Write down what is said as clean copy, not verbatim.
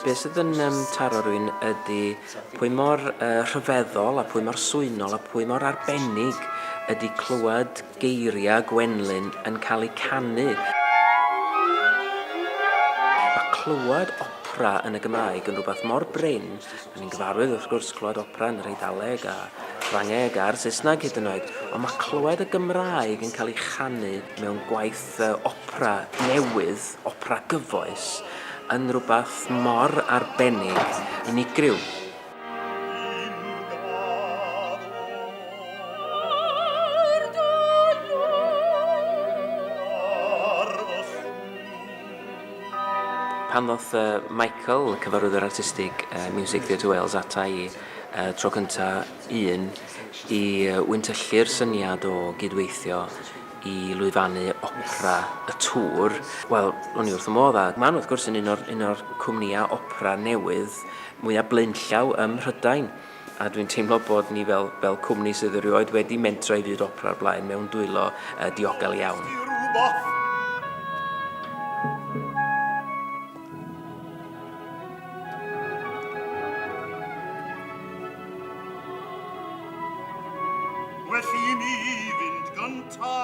Be sydd yn um, taro rhywun ydy pwy mor uh, rhyfeddol a pwy mor swynol a pwy mor arbennig ydy clywed geiriau Gwenlyn yn cael eu canu. Mae clywed opera yn y Gymraeg yn rhywbeth mor brin. Da ni'n gyfarwydd wrth gwrs clywed opera yn yr Eidaleg a Ffrangeg a'r Saesneg hyd yn oed, ond mae clywed y Gymraeg yn cael ei chanu mewn gwaith opera newydd, opera gyfoes, yn rhywbeth mor arbennig, unigryw. Pan ddoth Michael, cyfarwyddwr artistig Music Theatre Wales, ata i tro cynta un i wyntyllu'r syniad o gydweithio i lwyfannu opera y Tŵr, wel, o'n i wrth fy modd, a maen nhw wrth gwrs yn un o'r, un o'r cwmnïau opera newydd mwyaf blaenllaw ym Mhrydain, a dwi'n teimlo bod ni fel, fel cwmni sydd erioed wedi mentro i fyd opera o'r blaen mewn dwylo uh, diogel iawn. Well i mi fynd gynta.